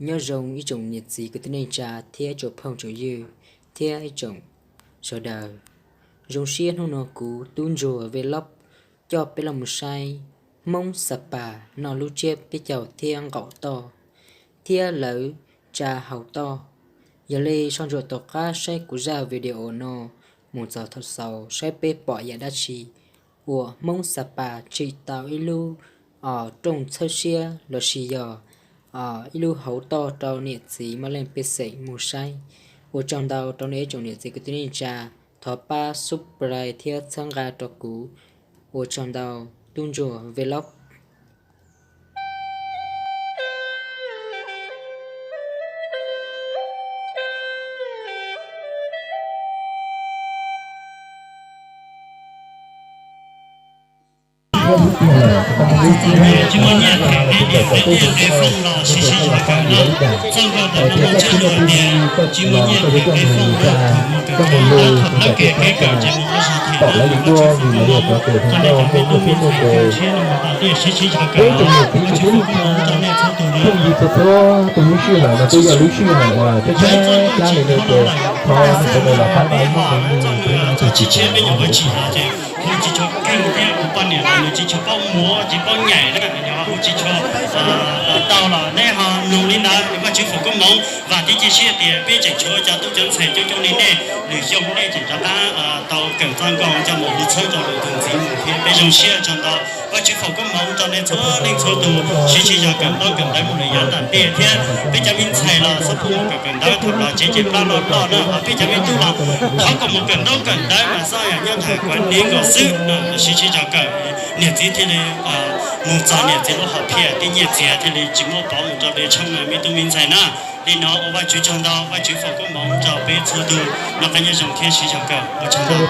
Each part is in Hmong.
Nyob zoo ib tsoom niam txiv kwv tij neej tsa thiab tsoom phooj tsoom ywg thiab ib tsoom sawv daws. Zoo siab hnub no kuv Tub Ntsuag Vlog coj peb los mus saib Hmoob Xa Pas noj lub tsiab peb caug thiab nqaum toj thiab lawv tsa hau toj. Yog li soj ntsuam tom qab saib kuv zaj video no mus txog thaum xaus saib peb pom yam dab tsi uas Hmoob Xa Pas tsim tau ib lub, os, rooj txhawb siab lossis yog, os, ib lub hauv toj rau niam txiv Mab Leej pej xeem mus saib. Ua tsaug ntau rau nej ib tsoom niam txiv kwv tij neej tsa, thov pab subscribe thiab txhawb nqa rau kuv. Ua tsaug ntau, Tub Ntsuag Vlog. Tsis muaj nyiaj them nyiaj, nyiaj fooj los sib sib zog kawm na. Txoj nkauj ntawm no muaj tseeb dua tias tsis muaj nyiaj them nyiaj fooj na, thaum mus kawm ntaub thaum tawm kev kev kawm tsis muaj dab tsi them na, muaj tseeb xwb na. Qhov no cov me tub me ntxhais thiab no mas tas tuaj sib sib zog kawm na, Vajtswv foom koob hmoov rau nej txhua tus na. Txoj nkauj no tsis tshua los lawm, tab sis txoj nkauj tsis tshua los lawm, peb ho txog tsis tshiab peb nyuam qhuav tsim los ces hu tsis tshua keej thiab kuv poj niam los nws tsis tshua paub muav tsis paub nyaim na, hu tsis tshua tau los nej ho mloog li ntawd, Vajtswv foom koob hmoov. Vam thiab cia siab tias peb tseem tshuav cov tub cov ntxhais coob coob li nej, lwm xyoo nej tseem rov qab tau kawm txoj nkauj coj mus hu txhawb rau lwm tus ntxiv mus thiab. Peb zoo siab tsaug ntau, Vajtswv foom koob hmoov rau nej txhua leej txhua tus, sib sib zog kawm ntaub kawm ntawv mus lawm yav ntam ntej thiab. Peb cov me ntxhais los xub phu kawm kawm ntawv thaum los tsev ces plab loj loj na, ho peb cov me tub los thov kom mus kawm ntaub kawm ntawv mas xoj yam nyob ntawm kuav nev nkaus xwb, sib sib zog kawm, niam txiv thiaj li mus txog niam txiv lub hom phiaj, tej nyiaj txiag thiaj li tsis muaj pov mus rau de tshoob na me tub me ntxhais na. Li no ua Vajtswv tsaug ntau, Vajtswv foom koob hmoov rau peb txhua tus noj qab nyob zoo thiab sib zog kawm, ua tsaug ntau.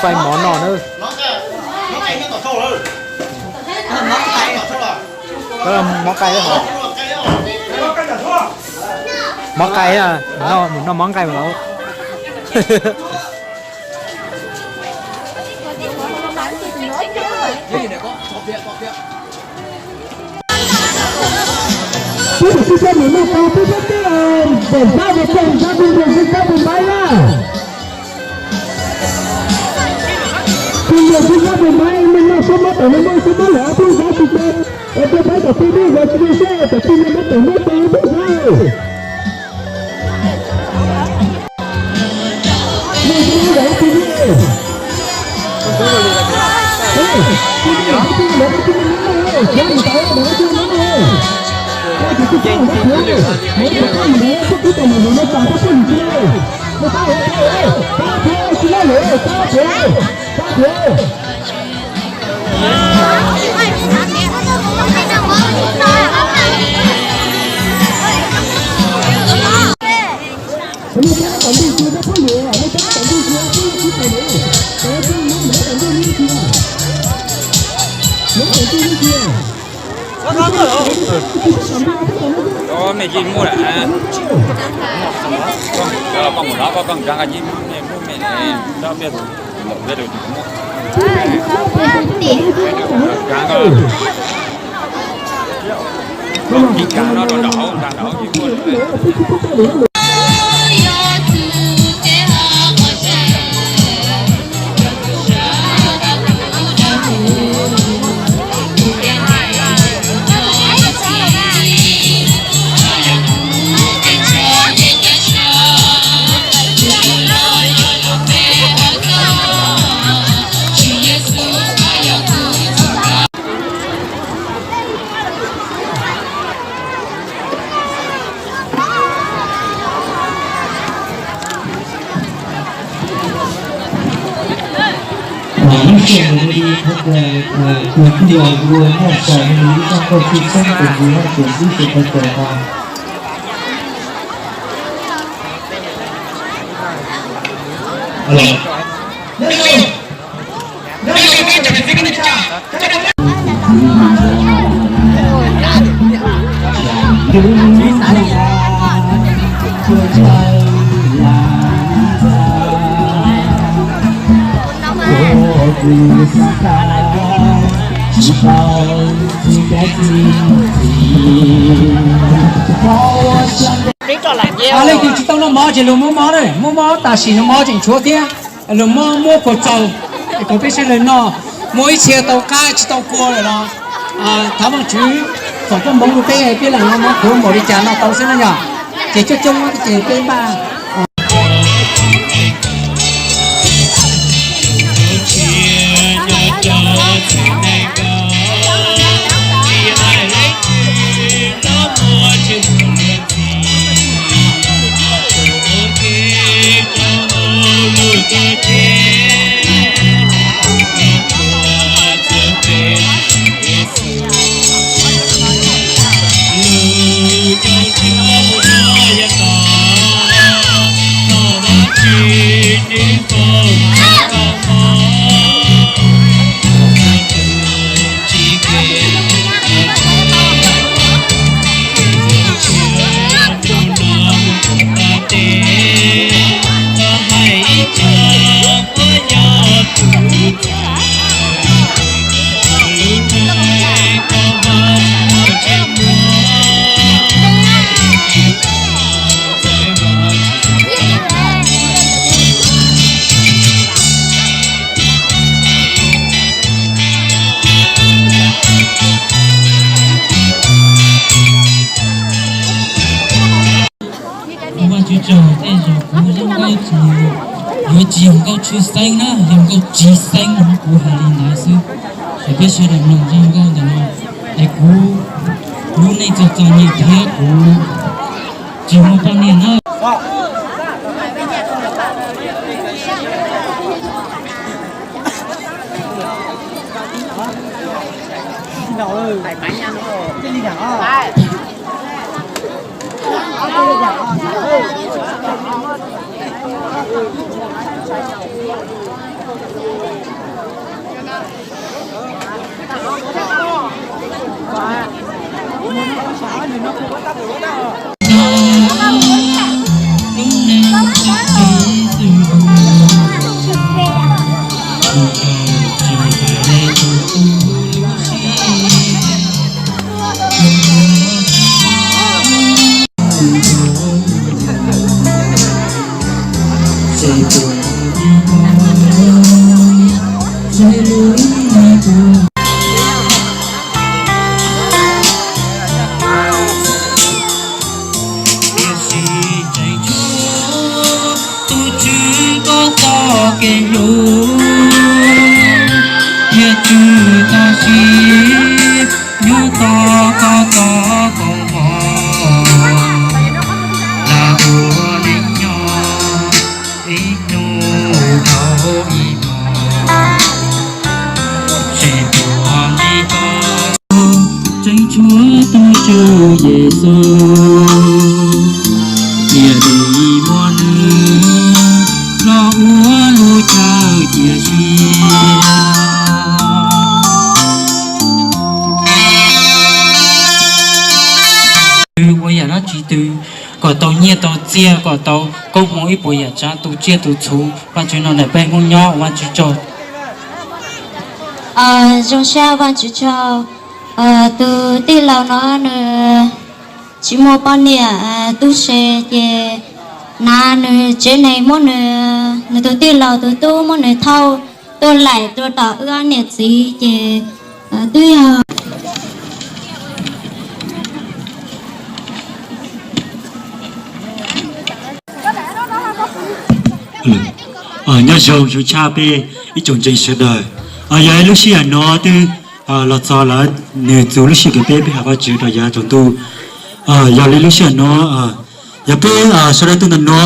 Faib mov noj na. Mov qai, mov qai, noj mov nqaij mas. Tiếp tục xin phép mình move to tiếp, tiếp, tiếp, ờ, để ra một phần gia đình rồi xin phép mình bái nha. Xin mời xin phép mình bái, mình lo số mốt ở đây, mốt số mốt là áp dụng giá trị trên. Em cho bái tập tin đi, rồi xin phép tập tin, mốt ở mốt to, mốt to. Mej yeej muaj lawm. Koj mus no koj koj nkag yeej muaj mej, muaj mej, nkag no rau nraum hauv, nkag nraum hauv yeej muaj. Lub sij hawm no li thov caw kwv tij los ua noj tshais li ib tsoom phooj ywg txheeb tus ntxhw hab tus ntxhw txhua txhua tus. Leej twg tsis tau noj mov ces luag muab mov na, muab mov tam sim no mov tseem tshuav thiab. Luag muab muab kua txaus es kom peb sawv daws noj. Muaj ib txhia tau qab tsis tau kua lawm los thov Vaajtswv foom koob hmoov rau peb, peb lam noj mov khuav npaum li cas noj tau xwb na yog. Ces coob coob ces peb npaj. Kuv Vajtswv tsaug tej zaum kuv zoo nkauj tsis, yuav tsis yog nkauj tshwj xeeb na, yog nkauj tsis xeeb no kuv hais li ntawd xwb. Es peb sawv daws mloog zaj nkauj ntawm no, es kuv hlub nej txog txom nyem thiab kuv tsis muaj poj niam na. Tiam sis tseem tshuav tus Tswv koj tau Kev hlub thiab tswv tau siv, nyob tos koj txog tau mog, lam ua neej nyob ib hnub dhau ib hmos, tseem ua li ko. Tseem tshuav tus Tswv Yexus, tiam sis muab nws los ua lub chaw cia siab. Ua yam dab tsi twg kom tau nyiaj tau txiaj, kom tau koob hmoov ib puas yam tsav, tus tsiaj tus txhu, Vajtswv no ntawm peb Hmoob nyob, ua Vajtswv tsaug. Zoo siab Vajtswv tsaug. Tus tij laug no nws tsis muaj poj niam, tub se, ces hnav nws tsev neeg muab nws, nws tus tij laug tus tub muab nws thauj tuaj laim rau tom wb ob niam txiv, ces twb yog Nyob zoo, zoo tshaj peb ib tsoom ntseeg sawv daws. Yog lub sij hawm no twb los txog lawm, nws txug lub sij hawm peb, peb hais Vajtswv rau yav tsaus ntuj. Yog li lub sij hawm no, yog peb sawv daws tuaj ntawm no.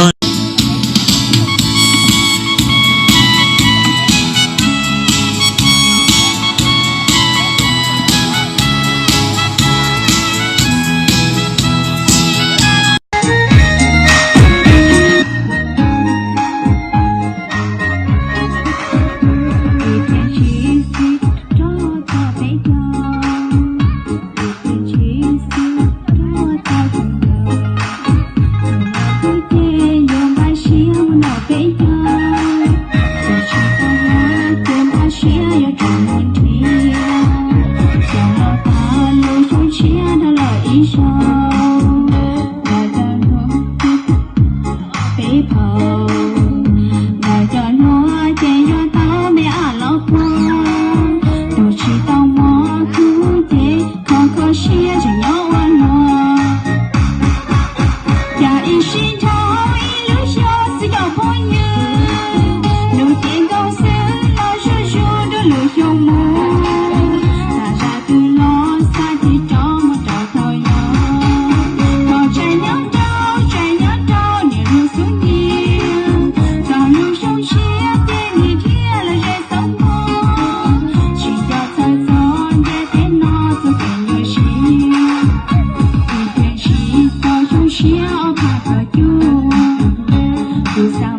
Peb phaum ntawm cov hluas ces yuav tau me ab los puag, tus tsis tau mob kub ces kho kho siab tseem nyob ua luaj. Cas ib sij nrhau ib lub xyoo xwb cov phooj ywg, lub cev nkaus xwb los zuj zus dua lub xyoo mus. Xav zaj twg los xav tig rov mus rau thaum yog, thaum tseem nyob rau, tseem nyob rau niam lub xub ntiag, txog lub xyoo tshiab ces niam thiaj los ze xov npog. Tsis nco txhawj txog ntiaj teb no txog kev nyuaj siab, tus twg tsis tau xyoo tshiab ob phav kaum cuaj, tus xav